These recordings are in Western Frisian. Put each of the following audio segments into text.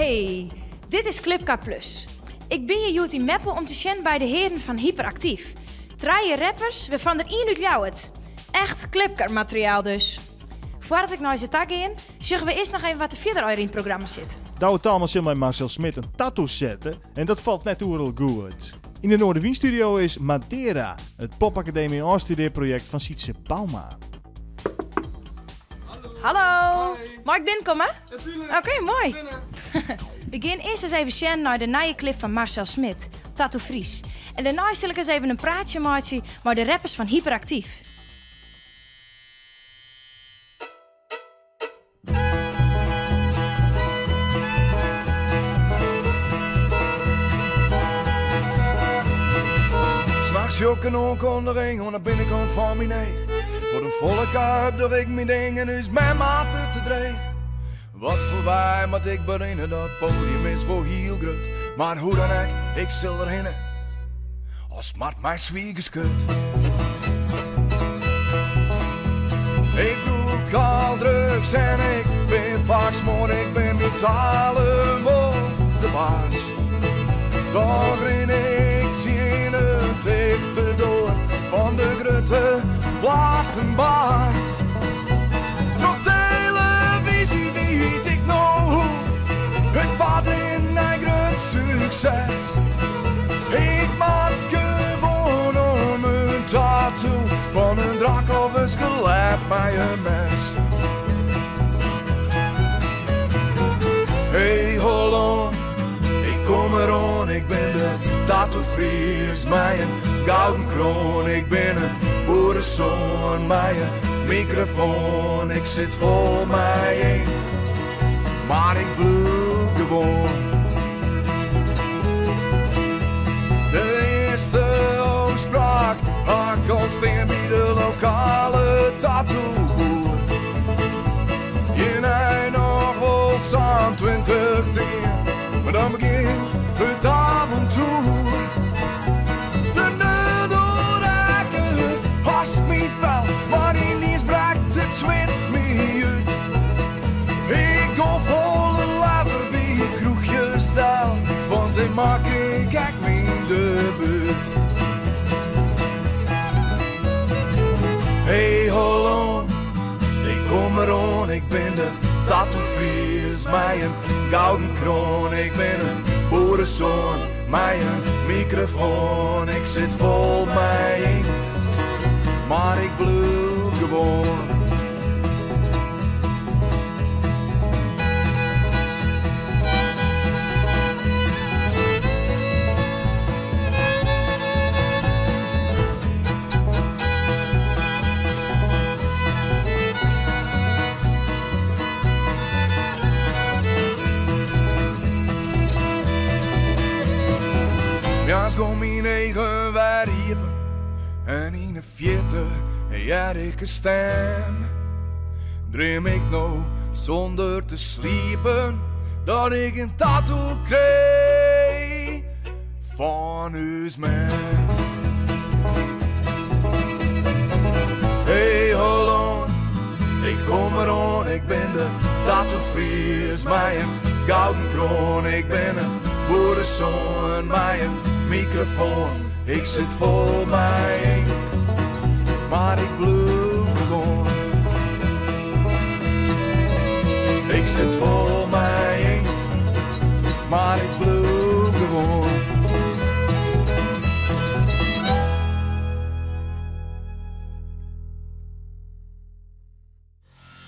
Hey, dit is Klipkar Plus. Ik bin hjir hjoed yn Meppel om te sjen by de hearen fan Hyperaktyf. Trije rappers, wêrfan der ien út Ljouwert. Echt Klipkar-materiaal dus. Foardat ik nei se ta gean, sjogge we earst noch even wat der fierder allegear yn it programma sit. Douwe Talma sil mei Marcel Smit in tattoo sette en dat falt net oeral goed. Yn de Noardewyn-studio is Madeira, it Popakademy ôfstudearprojekt fan Sytse Bouma. Hallo! Mei ik binnenkomme? Oké, moai. We gean earst ris even sjen nei de nije klip fan Marcel Smit, Tattoo Fries. En dêrnei sil ik ris even in praatsje meitsje mei de rappers fan Hyperaktyf. Nachts sjoch ik in oankondiging oan de binnenkant fan myn each. Foar in folle kuip doch ik myn ding en ús mem hat it te dreech. Wat foar wei moat ik berinne, dat podium is wol hiel grut. Mar hoe dan ek, ik sil der hinne, al smart my swier geskut. Ik brûk al drugs en ik bin faak smoard, ik bin myn talen wol de baas. Toch rin ik tsjin de tichte doar fan de grutte platenbaas. Troch televyzje wit ik no hoe it paad rint nei grut sukses. Ik moat gewoan om in tattoo fan in draak of in skelet mei in mes. Hey Hollân, ik kom eroan, ik bin de Tattoo Fries mei in gouden kroan. Ik bin in boeresoan mei in mikrofoan. Ik sit fol mei inkt, mar ik bliuw gewoan. De earste ôfspraak ha ik al stean by de lokale tattooboer. Hjirnei noch wol sa'n 20 kear, mar dan begjint it avontoer. De nudel rekket hast myn fel, mar yniens brekt it swit my út. Ik gean folle leaver by kroechjes del, want dêr makke ik ek myn debút. Hey Hollân, ik kom eroan, ik bin de Tattoo Fries mei in gouden kroan. Ik bin in boeresoan mei in mikrofoan. Ik sit fol mei inkt, mar ik bliuw gewoan. Moarns gean myn eagen wer iepen en yn 'e fierte hear ik in stem. Dream ik no sûnder te sliepen dat ik in tattoo krij fan ús mem. Hey Hollân, ik kom eroan, ik bin de Tattoo Fries mei in gouden kroan. Ik bin in boeresoan mei in mikrofoan. Ik sit fol mei inkt, mar ik bliuw gewoan. Ik sit fol mei inkt, mar ik bliuw gewoan.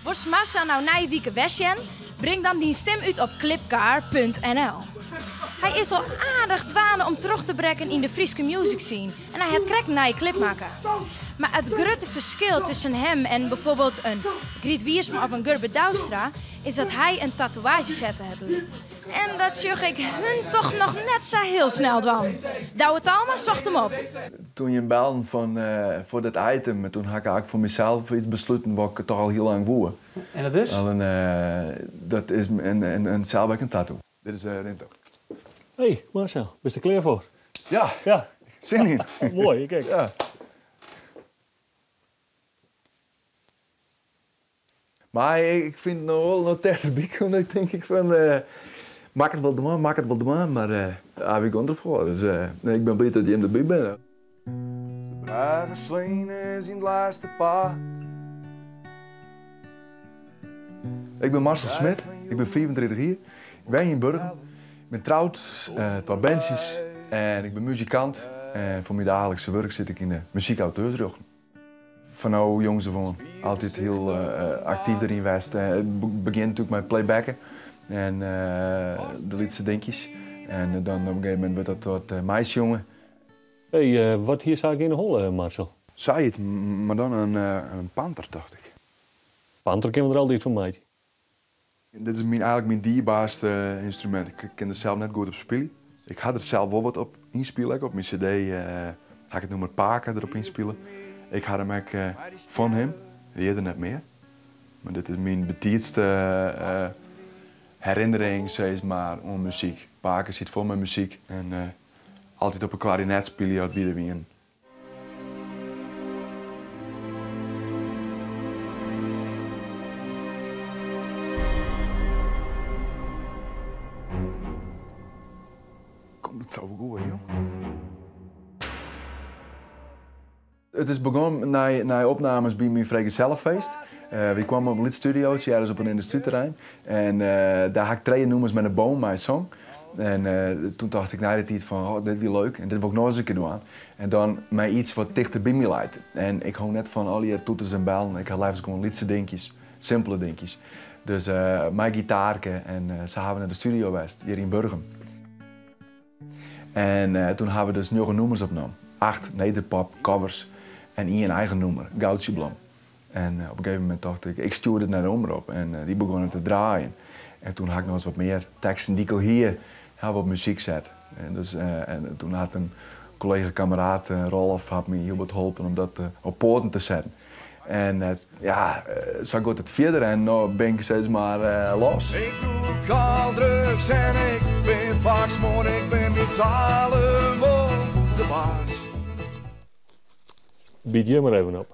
Wolst Marcel no nije wike wer sjen? Bring dan dyn stim út op klipkar.nl. Hy is al aardich dwaande om troch te brekken yn de Fryske music scene en hy hat krekt in nije klip makke. Mar it grutte ferskil tusken him en bijvoorbeeld in Griet Wiersma of in Gurbe Douwstra is dat hy in tatoeaazje sette hat. En dat sjoch ik hun toch noch net sa hiel snel dwaan. Douwe Talma socht him op. Toen jim bellen fan, foar dat item, toen ha ik eigentlik foar mysels iets besluten wat ik toch al hiel lang woe. En dat is? Al in, dat is in sels ek in tattoo. Dit is Rinto. Hey Marcel, bist der klear foar? Ja. Ja. Sin yn. Moai, ik ek. Ja. Mar ik fyn it no wol, no't it derby komt, dan tink ik fan. Mak it wol dwaan, mak it wol dwaan, mar ja, wy gean derfoar. Dus nee, ik bin bliid dat jim derby binne. De brêge slein is yn it lêste part. Ik bin Marcel Smit, ik bin 35 jier, ik wenje yn Burgum. Ik bin troud, twa berntsjes en ik bin muzikant. En foar myn daaglikse wurk sit ik yn de muzykauteursrjochten. Fan no jongs af oan altyd hiel aktyf deryn west. It begjint natuerlik mei playbacken en de lytse dinkjes. En dan op in gegeven momint wurdt dat wat meisjongen. Hey, wat hie sa yn 'e holle, Marcel? Sayts, mar dan in panter, tocht ik. Panter kinne we der altyd fan meitsje. Dit is eigentlik myn dierberste ynstrumint. Ik kin der sels net goed op spylje. Ik ha der sels wol wat op ynspile. Ek op myn cd ha ik it nûmer Pake derop ynspile. Ik ha him ek fan him, earder net mear. Mar dit is myn betiidste herinnering, sis mar, oan muzyk. Pake sit fol mei muzyk en altyd op 'e klarinet spylje as wy der wienen. Komt it sa wol goed, jong? It is begûn nei opnames by myn frijgesellefeest. Wy kwamen op in lyts studiootje ergens op in yndustryterrein. En dêr ha ik trije nûmers met in boom mei song. En toen tocht ik nei de tiid fan, oh, dit wie leuk en dit wol ik noch ris in kear dwaan. En dan mei iets wat tichter by my leit. En ik hou net fan allegear toeters en bellen. Ik ha leafst gewoan lytse dinkjes, simpele dinkjes. Dus mei gitaarke en sa ha we nei de studio west, hjir yn Burgum. En toen ha we dus njoggen nûmers opnommen. 8 nederpop covers en ien eigen nûmer, Goudsjeblom. En op in gegeven momint tocht ik, ik stjoer dit nei de omrop. En dy begûnen te draaien. En toen ha ik noch ris wat mear teksten dy't ik al hie, ha we op muzyk set. En toen hat in kollega kameraad, Rolf, hat my hiel wat holpen om dat op poaten te setten. En ja, sa giet it fierder en no bin ik steeds mar los. Ik brûk al drugs en ik bin faak smoar, ik bin myn talen wol de baas. Bied hjir mar even op.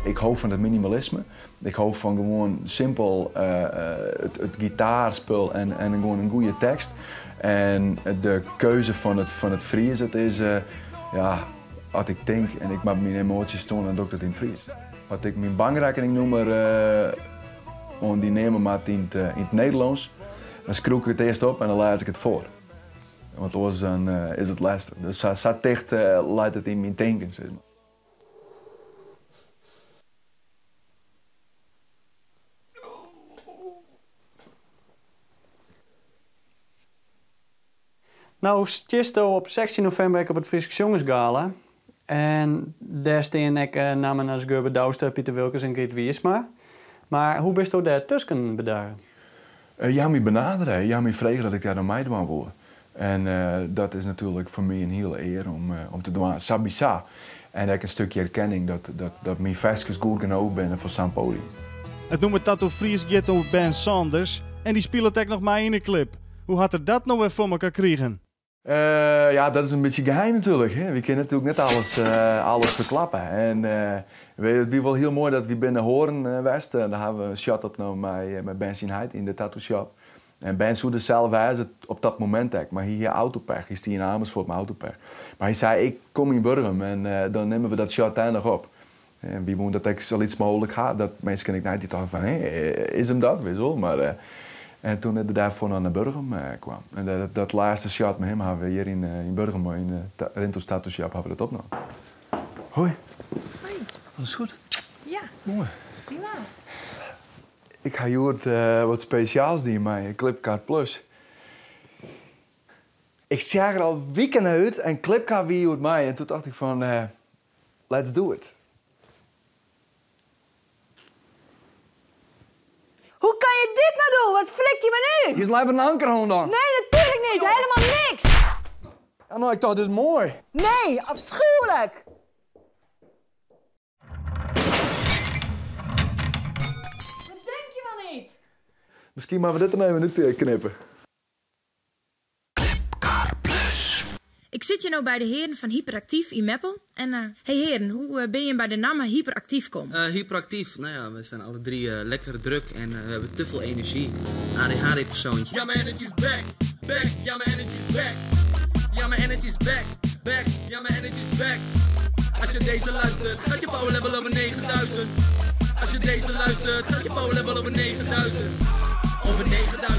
Ik hou fan it minimalisme. Ik hou fan gewoan simpel it gitaarspul en gewoan in goede tekst. En de keuze fan it Fries, it is, ja, as ik tink en ik moat myn emoasjes toane, dan doch ik dat yn it Fries. As ik myn bankrekkeningnûmer oan dy neame moat yn it Nederlânsk, dan skriuw ik it earst op en dan lês ik it foar. Want oars dan is it lêstich. Dus sa ticht leit it yn myn tinken, sis mar. No stiesto op 16 novimber ek op it Frysk Sjongersgala. En dêr stean ek nammen as Gurbe Douwstra, Piter Wilkens en Griet Wiersma. Mar hoe bisto dêr tusken bedarre? Hja ha my benadere, hja ha my frege dat ik dêr noch meidwaan woe. En dat is natuerlik foar my in hiele ear om te dwaan, sawiesa. En ek in stikje erkenning dat myn ferskes goed genôch binne foar sa'n podium. It nûmer Tattoo Fries giet oer Ben Sanders en dy spilet ek noch mei yn de klip. Hoe hat er dat no wer foar elkoar krigen? Ja, dat is in bytsje geheim natuerlik. Hè. Wy kinne natuerlik net alles ferklappe. En it wie wol hiel moai dat wy binne Hoorn west. Dêr hawwe we in shot opnommen mei Ben syn heit yn de tattoo shop. En Ben soe der sels wêze op dat momint ek, mar hy hie autopech. Hy stie yn Amersfoort mei autopech. Mar hy sei, ik kom yn Burgum en dan nimme we dat shot dêr noch op. En wy woene dat ek sa lyts mooglik ha, dat minsken ek nei dy tochten fan, hé, is him dat? Wist wol, mar en toen er dêrfoar noch nei Burgum kwam. En dat lêste shot mei him hawwe we hjir yn Burgum, yn de Rinto's Tattoo Shop, hawwe we dat opnommen. Hoi. Hoi. Alles goed? Ja. Moai. Prima. Ik ha hjoed wat spesjaals dien mei Clipcar Plus. Ik seach der al wiken nei út en Clipcar wie hjoed mei. En toen tocht ik fan, let's do it. Hoe kan je dit nou doen? Wat flik je me nu? Je is liever een anker hân dan. Nee, natuurlijk niet. Helemaal niks. Ja, nou, ik dacht, dit is mooi. Nee, afschuwelijk. Dat denk je wel niet. Miskien moatte we dit der even út knippe. Ik sit hjir no by de hearen fan Hyperaktief yn Meppel. En eh, hey hearen, hoe eh, bin je by de namme Hyperaktief kommen? Eh, hyperactief, nou ja, we zijn alle drie eh, lekker druk en eh, we hebben te veel energie. ADHD-persoontje. Ja, mijn energy's back, back, ja, mijn energy's back. Ja, mijn energy's back, back, ja, mijn energy's back. Als je deze luistert, gaat je power level over 9000. Als je deze luistert, gaat je power level over 9000. Over 9000,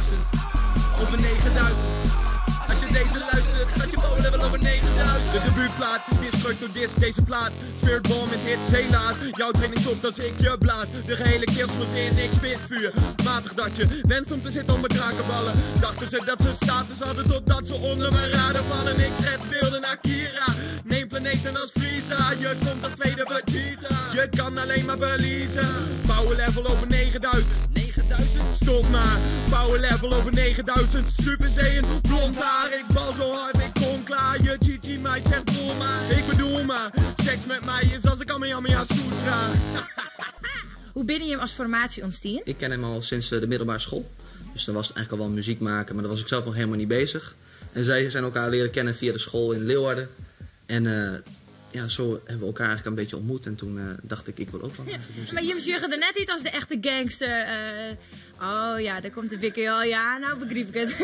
over 9000. Als je deze luistert, gaat je power level over 9000. De debuutplaat, disc door disc, deze plaat. Spirit bomb met hits, helaas. Jouw training stopt als ik je blaas. De gehele keel in, ik spit vuur. Matig dat je wenst om te zitten op mijn drakenballen. Dachten ze dat ze status hadden totdat ze onder mijn radar vallen. Ik schets beelden Akira. Neem planeten als Frieza. Je komt als tweede Vegeta. Je kan alleen maar verliezen. Power level over 9000. 9000? Stop maar. Power level over 9000. Super Saiyan, blond haar. Ik bal zo hard, ik kom klaar. Je Gigi meid zegt voel maar. Ik bedoel maar. Seks met mij is als ik Kamehameha Sutra. Hoe ben je hem als formatie ontstaan? Ik ken hem al sinds eh, de middelbare school. Dus dan was het eigenlijk al wel muziek maken, maar daar was ik zelf nog helemaal niet bezig. En zij zijn elkaar leren kennen via de school in Leeuwarden. En eh, ja, zo hebben we elkaar eigenlijk een beetje ontmoet. En toen eh, dacht ik, ik wil ook wel eigenlijk muziek Maar Jim zag er net uit als de echte gangster. eh. oh ja, daar komt de wikke al. Ja, nou begrijp ik het.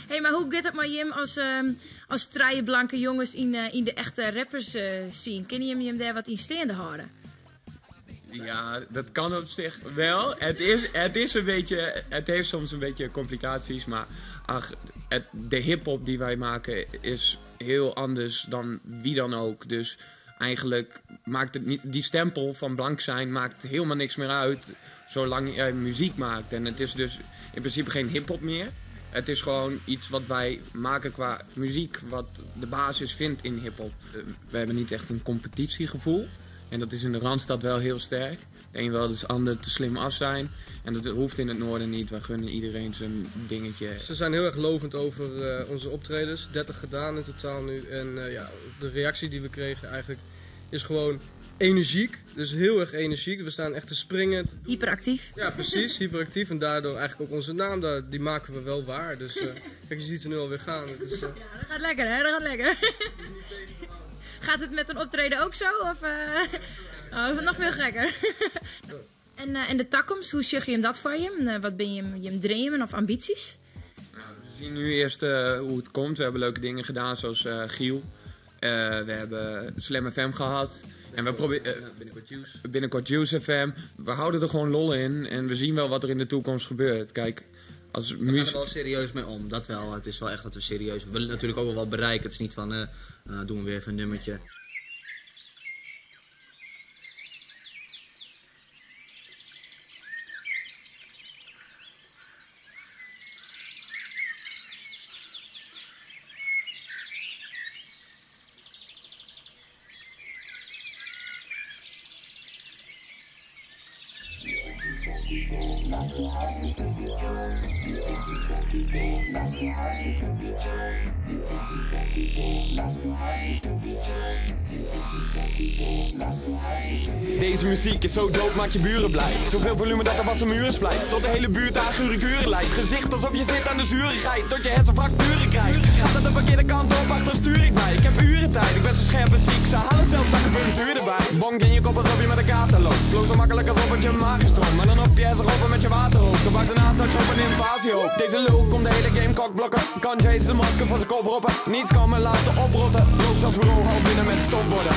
hey, maar hoe gaat het maar Jim als, als trije blanke jongens in, in de echte rappers scene? Ken je hem daar wat in staande houden? Ja, dat kan op zich wel. Het is een beetje, het heeft soms een beetje complicaties, maar ach, de hip-hop die wij maken is heel anders dan wie dan ook. Dus eigenlijk maakt het niet, die stempel van blank zijn maakt helemaal niks meer uit, zolang jij muziek maakt. En het is dus in principe geen hip-hop meer. Het is gewoon iets wat wij maken qua muziek, wat de basis vindt in hip-hop. We hebben niet echt een competitiegevoel. En dat is in de Randstad wel heel sterk. De een wil dus ander te slim af zijn. En dat hoeft in het noorden niet. Wij gunnen iedereen zijn dingetje. Ze zijn heel erg lovend over onze optredens. 30 gedaan in totaal nu. En ja, de reactie die we kregen eigenlijk is gewoon energiek. Dus heel erg energiek. We staan echt te springen. Hyperactief. Ja, precies. Hyperactief. En daardoor eigenlijk ook onze naam, daar, die maken we wel waar. Dus kijk, je ziet ze nu alweer gaan. Het is, Ja, dat gaat lekker hè, dat gaat lekker. Gaat het met een optreden ook zo? Of, oh, nog veel gekker. En de toekomst, hoe zie je hem dat voor je? Wat ben je je dromen of ambities? Nou, we zien nu eerst hoe het komt. We hebben leuke dingen gedaan, zoals Giel. We hebben Slam FM gehad. En we proberen Binnenkort Juice. Binnenkort Juice FM. We houden er gewoon lol in en we zien wel wat er in de toekomst gebeurt. Kijk, als We gaan er wel serieus mee om, dat wel. Het is wel echt dat we serieus... We willen natuurlijk ook wel wat bereiken. Het is niet van, doen we weer even een nummertje. Deze muziek is zo dope, maakt je buren blij. Zoveel volume dat er was een muur splijt. Tot de hele buurt aan gure lijkt. Gezicht alsof je zit aan de zurigheid. Tot je hersenfracturen krijgt. Gaat dat de verkeerde kant op, achter stuur ik bij. Ik heb uren tijd, ik ben zo scherp en ziek. Ze halen zelfs zakken erbij. Bonk in je kop alsof je met een kater loopt. Flow zo makkelijk alsof het je maag is stroom. Maar dan op je hersen met je waterhoofd. Zo bak daarnaast dat je op een invasie hoopt. Deze lul komt de hele game kokblokken. Kan Jason de masker van zijn kop roppen. Niets kan me laten oprotten. Loop zelfs bureau al binnen met stopborden.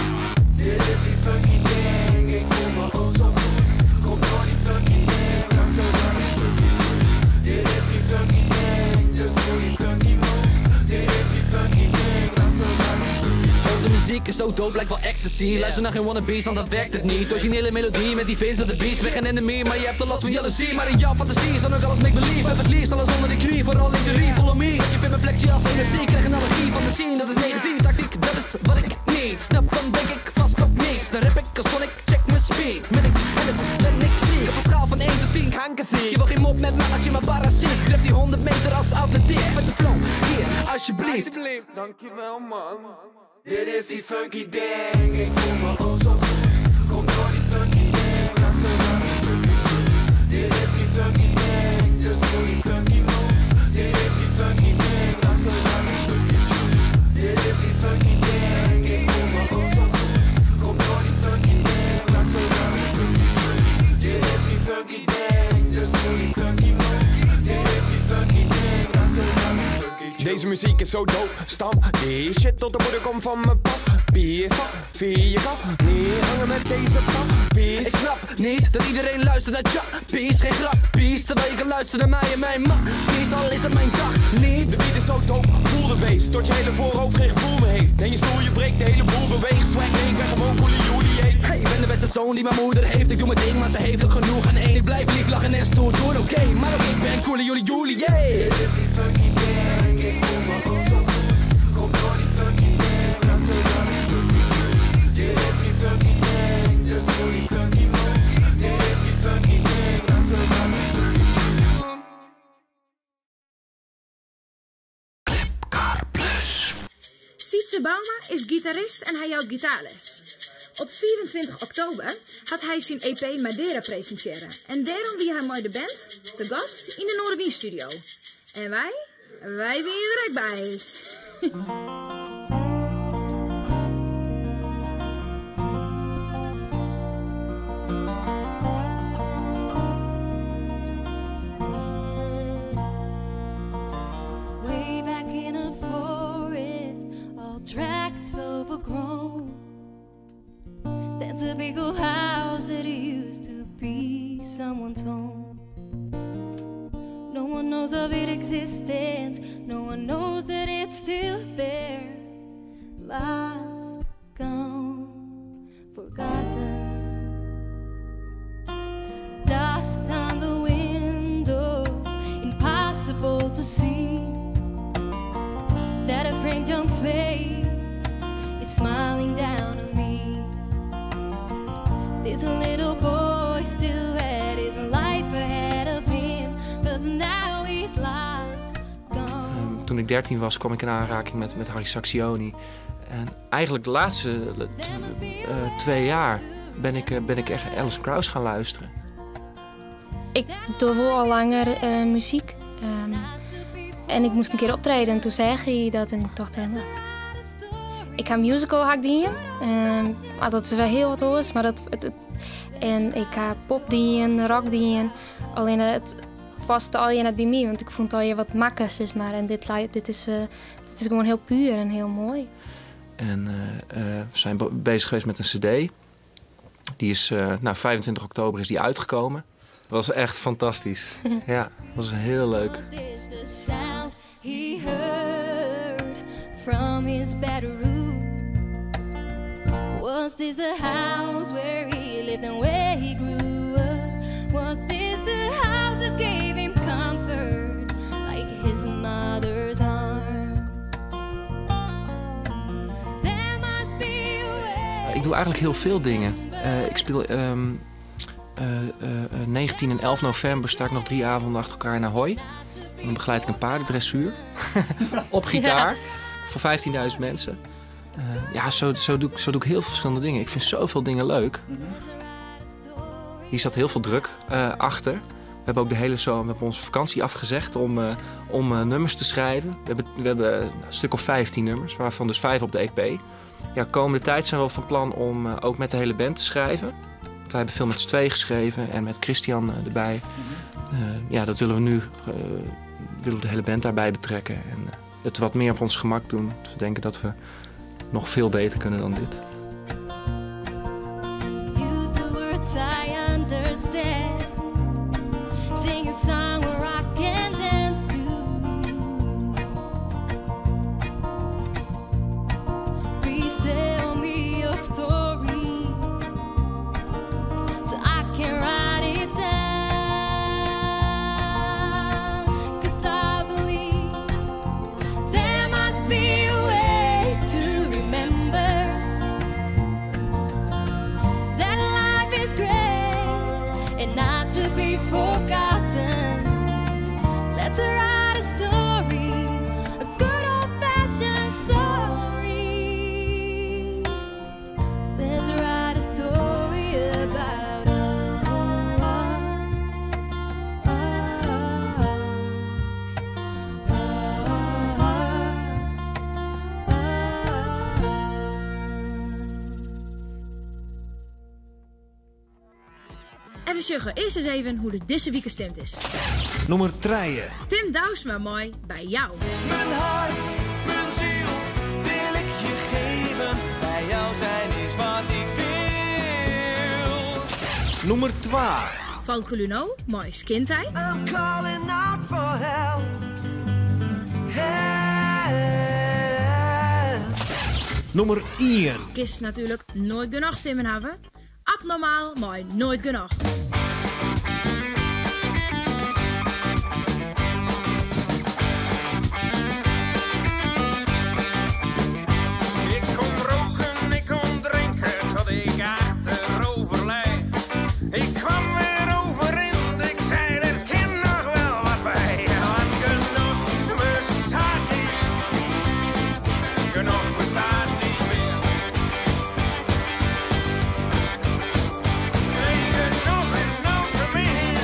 Dit is die funky ding, ik voel me oh zo goed. Kom door die funky ding, luister naar die funky blues. Dit is die funky ding, just doe die funky move. Dit is die funky ding, luister naar die funky blues. Onze muziek is zo dope, lijkt wel ecstasy. Luister naar geen wannabes, want dat werkt het niet. Originele melodie met die Vince op de beats. Ben geen enemy, maar je hebt al last van jaloezie. Maar in jouw fantasie is dan ook alles make believe. Heb het liefst alles onder de knie, vooral lingerie, follow me. Want je vindt mijn flexie als energie. Krijg een allergie van de scene, dat is negatief. Tactiek, dat is wat ik niet snap, dan denk ik vast op niets. Dan rap ik als Sonic, check mijn speed. Met ik en het ben ik ziek. Op een schaal van 1 tot 10, kankerziek. Je wil geen mop met me als je maar parasiet. Grip die 100 meter als atletiek. Met de flow, hier, alsjeblieft. Dankjewel man. Dit is die funky ding, ik voel me oh zo goed. Kom door die funky ding, luister naar die funky blues. Dit is die funky ding, just doe die funky move. Dit is die funky ding, luister naar die funky blues. Dit is Deze muziek is zo dope. Stamp die shit tot de moeder komt van mijn pap. Bier, vier, kap, niet hangen met deze pappies. Ik snap niet dat iedereen luistert naar Chappies. Geen grappies, terwijl je kan luisteren naar mij en mijn makkies. Al is het mijn dag niet. De beat is zo dope, voel de beest. Tot je hele voorhoofd geen gevoel meer heeft. En je stoel je breekt, de hele boel beweegt. Swag, nee, ik ben gewoon coolie, Julie, hey. Hey, ik ben de beste zoon die mijn moeder heeft. Ik doe mijn ding, maar ze heeft ook genoeg aan één. Ik blijf lief lachen en stoer doen, oké. Maar ook ik ben coolie, Julie, Julie, yeah. Dit is die funky ding, ik voel me ook zo goed. Kom door die funky ding, luister naar die funky beat. Dit is die funky ding, just doe die funky move. Dit is die funky ding, luister naar die funky beat. Sietse Bouma is gitarist en hij jouwt gitaarles. Op 24 oktober had hij zijn EP Madeira presenteren. En daarom wie hij mooi de band, te gast in de Noardewyn Studio. En wij? Wij zijn er ook bij. Way back in a forest, all tracks overgrown, stands a big old house that used to be someone's home. No one knows of its existence, no one knows that it's still there. Lost, gone, forgotten. Dust on the window, impossible to see. That a framed young face is smiling down on me. This little boy still had his life ahead of him, but now he's lost, gone. Toen ik 13 was, kwam ik in aanraking met Harry Sacksioni. En eigenlijk de laatste 2 jaar ben ik echt Alison Krauss gaan luisteren. Ik doe wel al langer muziek. En ik moest een keer optreden en toen zei hij dat en ik dacht, nou, ik ga musical haak dienen. Maar dat is wel heel wat anders. Maar dat, het, het, en ik ga pop dienen, rock dienen. Alleen het past al je net bij mij, want ik vond al je wat makkelijker, zeg maar. En dit is gewoon heel puur en heel mooi. En we zijn bezig geweest met een cd. Die is, 25 oktober is die uitgekomen. Dat was echt fantastisch. Ja, dat was heel leuk. Was this the sound he heard from his bedroom? Was this the house where he lived and where he grew up? Was this the house that gave him comfort like his mother's arms? There must be a way. Ik doe eigenlijk heel veel dingen. Ik speel 19 en 11 november sta ik nog 3 avonden achter elkaar in Ahoy. En dan begeleid ik een paardendressuur op gitaar voor 15.000 mensen. Ja, zo doe ik heel veel verschillende dingen. Ik vind zoveel dingen leuk. Hier zat heel veel druk achter. We hebben ook de hele zomer, we hebben onze vakantie afgezegd om nummers te schrijven. We hebben een stuk of 15 nummers, waarvan dus 5 op de EP. Ja, komende tijd zijn we wel van plan om ook met de hele band te schrijven. Wij hebben veel met z'n 2 geschreven en met Christian erbij. Ja, dat willen we nu willen we de hele band daarbij betrekken. En het wat meer op ons gemak doen. We denken dat we nog veel beter kunnen dan dit. Use the words I understand. Sing a song where I can dance to. Please tell me your story so I can write it down. Because I believe there must be a way to remember that life is great and not to be forgotten. Let's write a story, a good old-fashioned story. Let's write a story about us, us, us, us. En we sjogge earst ris even hoe't it dizze wike stimd is. Nûmer trije. Tim Douwsma mei By Jou. Mijn hart, mijn ziel wil ik je geven. Bij jou zijn is wat ik wil. Nûmer twa. Falko Luno mei Skintijd. I'm calling out for help. Help. Nûmer ien. Kinst natuerlik noait genôch stimmen hawwe. Abnormaal mei Nooit Genoch. Ik kon roken, ik kon drinken, tot ik achterover lei. Ik kwam weer overeind, ik zei er kan nog wel wat bij. Want genoeg bestaat niet, genoeg bestaat niet meer. Nee, genoeg is nou te min,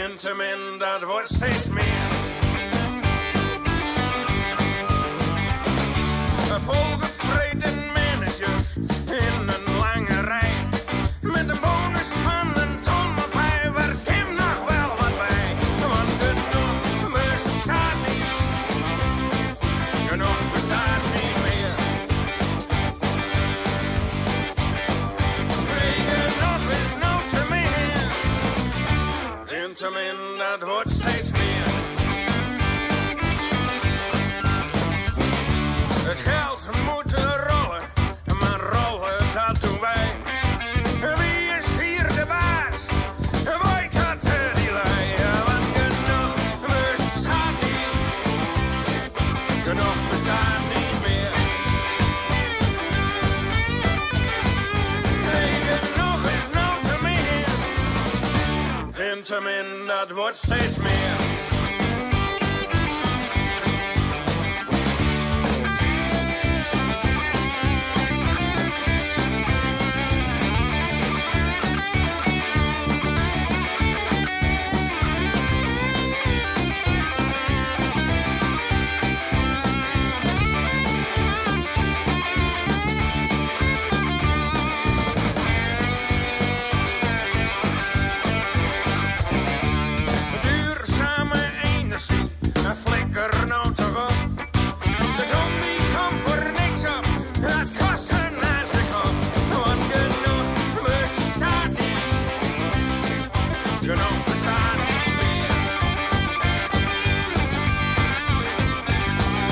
en te min dat wordt steeds meer. Volgevreten managers in een lange rij. Met een bonus van een ton of vijf, er komt nog wel wat bij. Want genoeg bestaat niet, genoeg bestaat niet meer. Nee, genoeg is nou te min, en te min dat wordt steeds meer. Het geld moet rollen, maar rollen dat doen wij. Wie is hier de baas? Boycotten die lui. Want genoeg bestaat niet, genoeg bestaat niet meer. Nee, genoeg is nou te min, en te min dat wordt steeds meer. Duurzame energie, een flikker nou toch op. De zon die komt voor niks op, dat kost een naast de kop. Want genoeg bestaat niet, genoeg bestaat niet meer.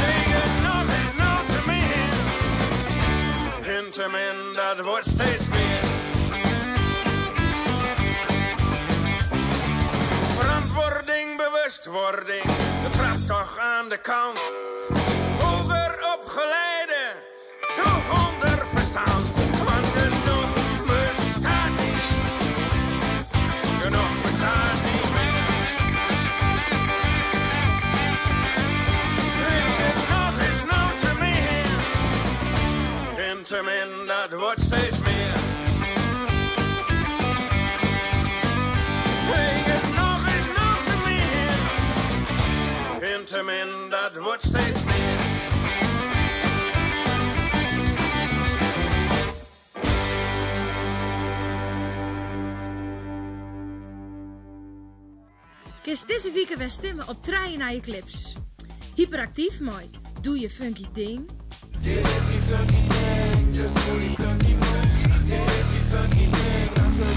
Nee, genoeg is nou te min, en te min dat wordt steeds meer. Verantwoording, bewustwording, de trap toch aan de kant. Hoger opgeleide, zo onder verstand. Want genoeg bestaat niet, genoeg bestaat niet meer. Nee, genoeg is nou te min, en te min dat wordt steeds meer. Nee, genoeg is nou te min, en te min dat wordt steeds meer. Kinst dizze wike wer stimme op trije nije clips. Hyperaktief mei Doe Je Funky Ding. Dit is die funky ding, dus doe die funky move. Dit is die funky ding, achter de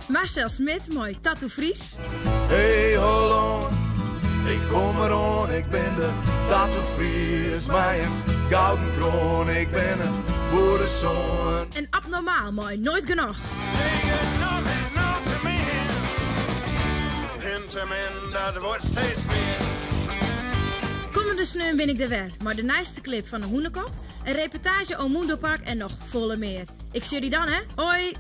Marcel Smit mei Tattoo Fries. Hey, hold on, ik kom erom, ik ben de Tattoo Fries, mijn gouden kroon, ik ben een boerenzoon. En Abnormaal mei Nooit Genoch. Genoeg is nou te min, en te min dat wordt steeds meer. Kommende sneon bin ik der wer mei de nijste clip fan de Hûnekop, in reportaazje oer Mundo Park en noch folle mear. Ik sjoch dy dan, hè? Hoi!